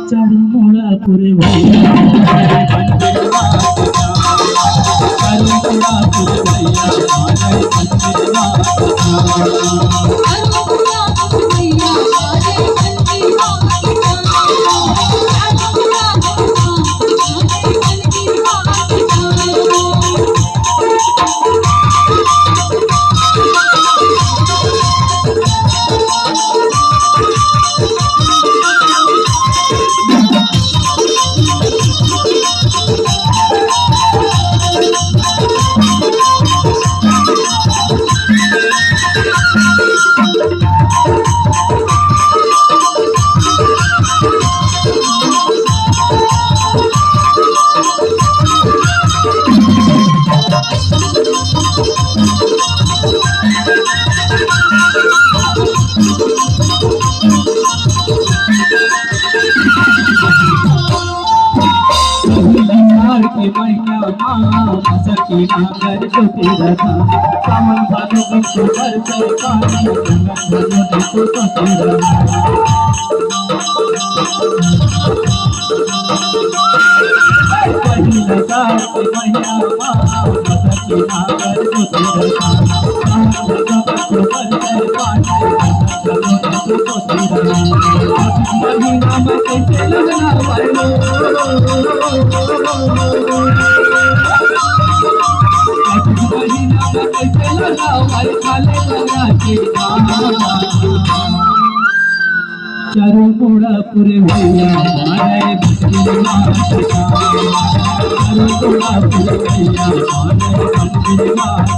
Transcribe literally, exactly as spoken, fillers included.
चारों मुड़ा पुरे भैया, चारों मुड़ा पुरे भैया, पहिली आषाढ़ के महीना मा, सखी नांगर जोते रथा। सावन भादो अक्टूबर से पानी, लगन भादो देखो तो तेरा। पहिली आषाढ़ के महीना मा, सखी नांगर जोते रथा। सावन भादो अक्टूबर से पानी, लगन भादो देखो तो तेरा। महीना में कैसे लगना भाई? महीना में कैसे लगना भाई? खाले लगा के चारों मुड़ा पुरे भैया, हमारे बच्चे माता। चारों मुड़ा पुरे भैया, हमारे बच्चे माता।